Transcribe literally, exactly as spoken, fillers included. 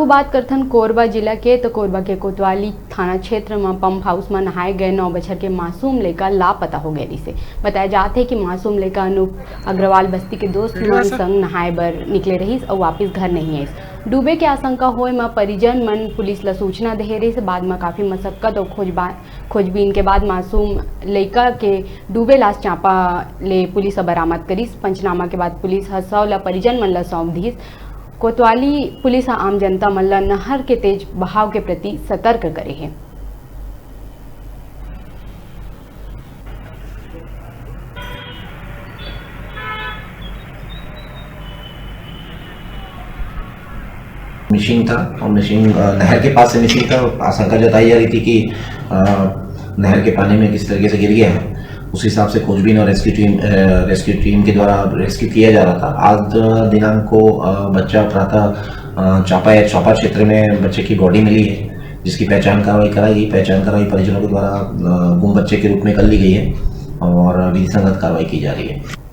बात करथन कोरबा जिला के, तो कोरबा के कोतवाली थाना क्षेत्र म पंप हाउस म नहाए गए नौ बछर के मासूम लइका लापता हो गए रिहिसे। बताया जात हे कि मासूम लइका अनूप अग्रवाल बस्ती के दोस्त मन संग नहाए बर निकले रहिस अउ वापिस घर नहीं आइस। डूबे के आशंका होए म परिजन मन पुलिस ल सूचना देहे रहिस। बाद म काफी मशक्कत अउ खोजबा-, खोजबीन के बाद मासूम लइका के डूबे लाश चांपा ले पुलिस ह बरामद करिस। पंचनामा के बाद पुलिस ह शव ल परिजन मन ल सौंप दिस। कोतवाली पुलिस ह आम जनता मन ल नहर के तेज बहाव के प्रति सतर्क करे हे। मिसिंग था और मिसिंग, अ, नहर के पास से मिसिंग था। आशंका जताई जा रही थी कि, अ, नहर के पानी में किस तरीके से गिर गया है, उस हिसाब से खोजबीन और रेस्क्यू टीम, अ, रेस्क्यू टीम के द्वारा रेस्क्यू किया जा रहा था। आज, अ, दिनांक को, अ, बच्चा प्रातः, अ, चांपा, चांपा क्षेत्र में बच्चे की बॉडी मिली है, जिसकी पहचान कार्रवाई कराई गई। पहचान कार्रवाई परिजनों के द्वारा, अ, गुम बच्चे के रूप में कर ली गई है और विधि संगत कार्रवाई की जा रही है।